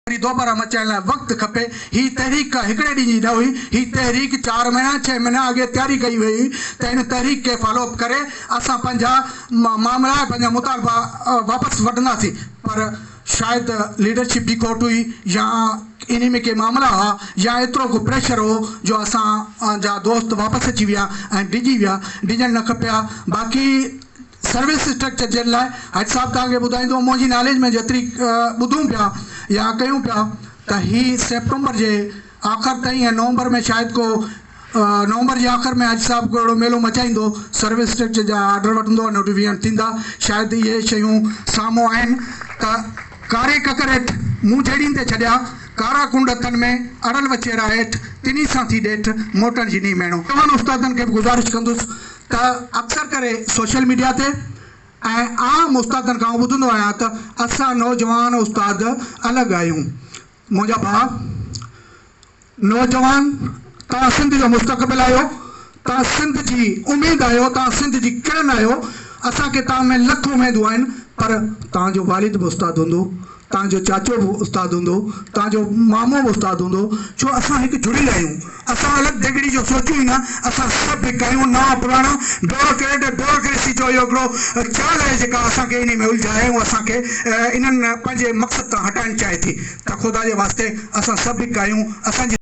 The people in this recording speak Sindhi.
وري دوباره مچائڻ لاء وقت کپي. هي تحريڪ ڪا هڪڙي ڏينهن جي نه هئي. هي تحريڪ چار مهينا ڇهه مهينا اڳي تياري ڪئي وئي هئي ته هن تحريڪ کي فالو اپ ڪري اسان پنهنجا معاملا ۽ پنهنجا مطالبا واپس وٺنداسين پر شايد ليڊرشپ جي کوٽ هئي يا انهي ۾ ڪي معاملا هئا يا ايترو ڪو پريشر هو جو اسان جا دوست واپس اچي ويا ۽ ڊڄي ويا. ڊڄڻ نه کپي ها. باقي سروس اسٽرڪچر جي لاء حاجي صاحب توهان کي ٻڌائيندو منهنجي ناليج ۾ جيتري ٻڌون پيا يا ڪيون پيا ته هي سيپٽمبر جي آخر تائين ۽ نومبر ۾ شايد ڪو نومبر جي آخر ۾ حاجي صاحب ڪو اهڙو ميلو مچائيندو سروس اسٽرڪچر جا آرڊر وٺندو ۽ نوٽيفڪيشن ٿيندا شايد اهي شيون سامهون آهن ته ڪاري ڪڪر هيٺ مون جهڙين تي ڇڏيا ڪارا ڪنڊ تن ۾ اڙل وچيرا هيٺ تنهي سان ٿي ڏيٺ موٽڻ جي نينهن ميڻو. توهان استادن کي به گذارش ڪندس ته اڪثر ڪري سوشل ميڊيا تي ۽ عام استادن کان آئون ٻڌندو آهيان ته اسان نوجوان استاد الڳ آهيون. منهنجا ڀاء نوجوان توهان سنڌ جو مستقبل آهيو، توهان سنڌ جي اميد آهيو، توهان سنڌ جي ڪرن آهيو، اسان کي توهان ۾ لک اميدون آهن پر توهان جو والد به استاد هوندو، توهان جو چاچو به استاد هوندو، توهان جو مامو به استاد هوندو، ڇو اسان هڪ جڙيل آهيون، اسان الڳ ديڳڙي جو سوچيون ئي نه، اسان سڀ هڪ آهيون، نوان پراڻا، بيوروڪريٽ ۽ بيوروڪريسي جو اهو هڪڙو چال آهي جيڪا اسان کي انهي ۾ الجهائي ۽ اسان کي انهن پنهنجي مقصد تان هٽائڻ چاهي ٿي ته خدا جي واسطي اسان سڀ هڪ آهيون، اسان جي.